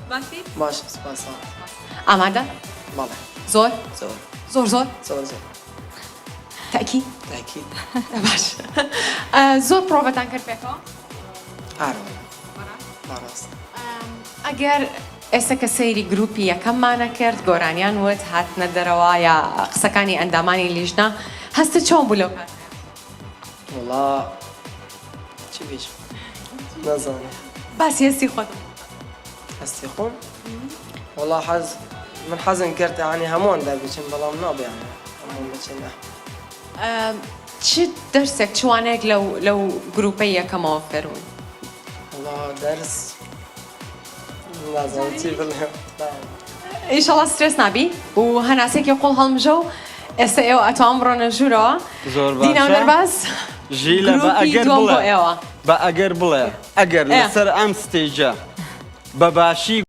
باشی؟ باشم سوپاس. ئامادە؟ بەڵێ. زۆر؟ زۆر. زۆر زۆر؟ زۆر زۆر. تەئکید؟ تەئکید. باش. زۆر پرۆڤەتان کرد پێکەوە؟ ئارە وەڵا. بەڕاست. ئەگەر ئێستا کە سەیری گروپی یەکەممانە کرد گۆرانیان وت هاتنە دەرەوە یا قسەکانی ئەندامانی لیژنە هەستت چۆن بوو لەو کاتە؟ وەڵا چی بێژم نازانم. باسی هەستی خۆت بکە. هەستی خۆم وەڵا حەز من حەزم کرد یانی هەمووان دەربچن بەڵام نابێ یانی هەمووان بچن. چ دەرسێک چ وانەیەک لەو لەو گروپەی یەکەمەوە فێر بووی؟ وەڵا دەرس نازانم چی بڵێم. ئیشەڵا سترێس نابی و هەناسێکی قوڵ هەڵمژە و ئێستا ئێوە ئەتوان بڕۆنە ژوورەوە. زۆر باشە. دینا و دەرباز ژیلە بە گروپی ئەگەر دووەم بۆ بڵێ ئێوە. بە ئەگەر بڵێ ئەگەر لەسەر ئەم stage ە بە باشی.